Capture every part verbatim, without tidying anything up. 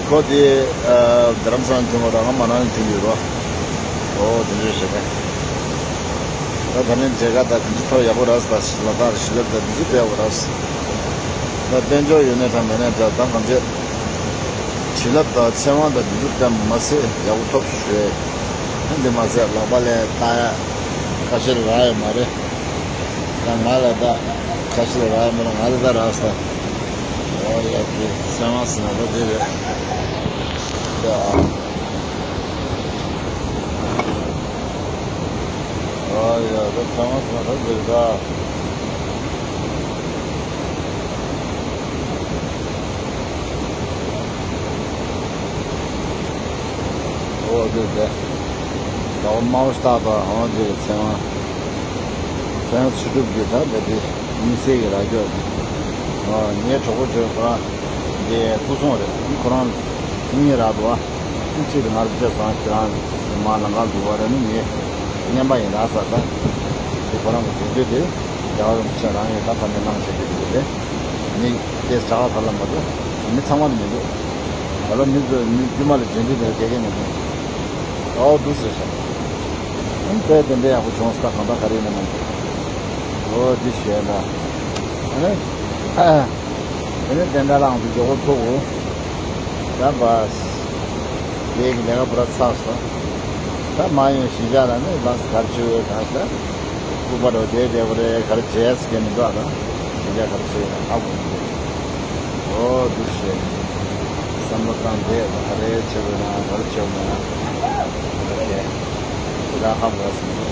ཁོ་དེ་རྡ་རམ་ས་ལ་འཐུང་བ་དང་ང་མ་ནང་འཐུང་ཡོད་རོ། ཨོ་དེ་འདྲ་རེད་ཤག་ད་ད་ནི་མཇལ་ཁ་དང་དེ་ཚོ་ཐོག་ཡག་པོ་རག་སོང་། ད་ལ་དྭགས་ཞི་ལབ་དང་དེ་ཚོ་དཔེ་ཡག་པོ་རག་སོང་། ད་དཔལ་འབྱོར་ཡོད་ནའི་འདྲ་མེད་ནའི་འདྲ་ད་གང་བྱེད། བྱིན་རླབས་དང་ཚེ་དབང་དང་འདི་ཚོ་ལྟ་མ་ཟད་ཡག་པོ་ཐོབ་ཤོག་ཞུ། འདི་མ་ཟད་ལག་པ་ལ་ལྟ་ཡ་ཁ་ཤས་རག་ཡོད་མ་རེད། ད་ང་ལ་ད་ཁ་ཤས་རག་ཡོད་མ་རེད། ང་ལ་ད་རག་སོང་། ཨོ་ཡ་གི་ཚེ་དབང་ཟེར་ན་ད་འདི་རེད། ད་ཨོ་ཡ་ད་ཚེ་དབང་ཟེར་ན་ད་འདི་རེད་ད། ཨོ་དེ་དེ། ཟླ་བ་དམར་པོ་ཞིག་བཏགས་དང་ཨོ་དེ་ཚེ་དབང་། ཚེ་དབང་ཚུལ་ཁྲིམས་ཀྱི་ད་འདི་དེ་དམིགས་བསལ་གྱི་ར་སྐྱོར་དེ། ཨོ་ངའི་གྲོགས་པོ་ཚོས་ཁོ་རང་དེ་སྐུ་སྲུང་རེད། ཁོ་རང་གཉིས་རག་འདུག་ཨ། གཅིག་དེ་ང་ལ་བརྗེད་སོང་། ཁྱེད་རང་མ་ལང་ཀར་འདུག་བ་རེད་ནི་ངའི་རྔན་པ་ཡིན་རག་ས་ད། དེ་ཁོ་རང་གི་དེ་དེ་དེ་རྒྱལ་བ་རིན་པོ་ཆེ་རང་ཡོད་ད་ཕ་མའི་གནང་བྱེད་དེ་དེ་རེད། མི་དེ་ཟ་བ་ཕར་ལ་མ་འགྲོ། མི་ཚང་མ་ལ་མི་འགྲོ། ད་ལོ་མི་ཚོ་མི་རྒྱུ་མ་ལ་འཇོན་འདི་འདྲ་དགེ་རྒན་མི་འགྲོ། ཨའོ་འདུག་ཟེར་ཤག་ཨང་དཔེ་དེ་འདྲ་ཡག་པོ་བྱུང་སོང་། ད་གང་ལྟར་ག་རེ་ཡིན་ན་མ་འགྲོ། ཨོ་འདི་ཞེས་ན། ཨ་ནི། དེ་ནས་དེ་འདྲ་ལའང་དུ་མགྱོགས་པོ་ཐུག་གོ། ད་བ། ལས་ཀྱི་ལས་ཀ་པུ་ར་ཚར་སོང་། ད་མ་ཡོང་གཞིས་ཆགས་ལ་ནི་ལགས་གར་བཅུག་ཡོད་གང་ལྟར། ལྐུགས་པ་རོ་བསྡད་བསྡད་པ་རེད། ག་རེ་བྱས་ཟེར་མཁན་མི་འདུག་ཨ། ད་དེ་འདྲ་ག་རེ་བྱས་ཡོད་ན་ཧ་གོ་མི་འདུག་ཨོ་འདུག་བྱས། བསམ་བློ་བཏང་བསྡད་ད་ག་རེ་བྱེད་དགོས་ན་ག་རེ་བྱེད་དགོས་ན། ཨོ་ཁེ། དེ་ད་ཧ་གོ་ཟིན་འདུག་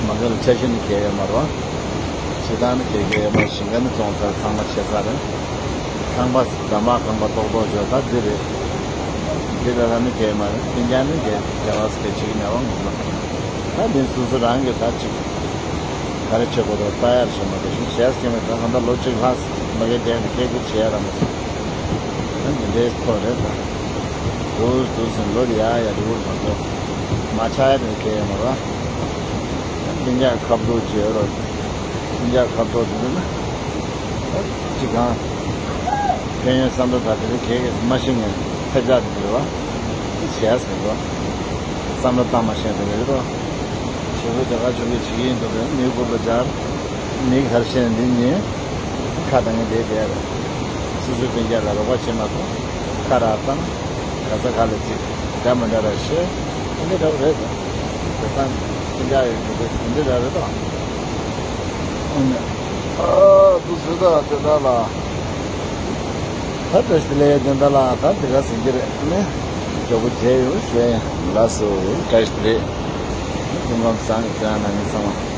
མ་གི་ལ་ཆ་ཤས་ནི་ཁེལ་ཡོད་མ་རེད། ཕྱི་ཐང་ནི་ཁེལ་ཁེལ་ཡོད་མ་རེད། ཞིང་ཁ་ནི་བཙོང་ཚར། ཚང་མ་ཆད་ཚར་རེད། ཁང་པ་འདབ་མ་ཁང་པ་ཏོག་ཏོག་བྱས་ད་འདི་རེད། འདི་ལ་ལ་ནི་ཁེལ་མ་རེད། སྤུན་ཀྱག་ནི་ཁེལ་རྒྱ་བ་སི་ཁེལ་བྱེད་ཀྱི་མེད་པ་ངོ་མ། ད་འདི་སོ་སོ་རང་གི་ད་ཅིག་ག་རེ་བྱེད་དགོས་རེད་ལྟ་ཡར་བྱེད་མ་གཏོགས་ཞིག་བྱས་ཀྱི་མེད། ད་གང་ལྟར་ལོ་གཅིག་ལྷག་མ་གི་བསྡད་ནས་ཁེལ་ཁུལ་བྱས་ཡ་ར་མ་སོང་། ད་འདི་འདྲའི་ཐོག་རེད་ད། འདུག་འདུག་ཟིན་ལོ་ཡ་ཡ་རི་བོར་མ་གཏོགས་མ་ཆགས་ཡ་དེ་ཁེལ་ཡོད་མ་རེད། ད་སྤུན་ཀྱག་ཁ་བསྡུར་བྱེད་རོགས། སྤུན་ཀྱག་ཁ་བསྡུར་དེ་ནི་ད་ཅིག་གང་ཕན་ཡོན་བསམ་བློ་ད་དེ་རིང་ཁེལ་གི་མ་ཤེས་ངན་ཐེབས་ཆག་དེ་འདྲ་བ་དེ་བྱས་ཟིན་རོགས། བསམ་བློ་བཏང་མ་ཤེས་དེ་རེད་རོགས། བྱེད་སྒོ་རྒྱ་གར་ཆོས་ལུགས་བྱེད་ཀྱི་ཡིན་འདུག་རེད། མི་དགོས་པ་སྦྱར། མི་གར་ཤེས་འདི་ཉིན་ཁ་བཏང་ངེས་བསྡད་བསྡད་རེད། སོ་སོའི་སྤུན་ཀྱག་ལ་རོགས་པ་བྱེད་མ་ཐུབ། ཁ་རག་བཏང་། ག་ས་ག་ལ་ཅིག་འདྲ་མི་འདྲ་ར་བཤད། འདི་འདྲ་བོ་རེད་ད། དེ་སང་སྤུན་ཀྱག་ཡོད་འདུག་གི་འདི་འདྲ་རེད་ད། ཨ་འདུག་ཟེར་ད་དེ་འདྲ་ལ། ད་བཀྲ་ཤིས་བདེ་ལེགས་དེ་འདྲ་ལ་ད་འདི་ག་ཟིན་གྱི་རེད་ནི། མགྱོགས་པོ་མཇལ་ཡོང་ཞུ་ཡ་ཡིན། ལགས་སོ། བཀྲ་ཤིས་བདེ་ལེགས། སྐུ་ཁམས་བཟང་། ཁྱེད་རང་རྣམ་གཉིས་ཚང་མ།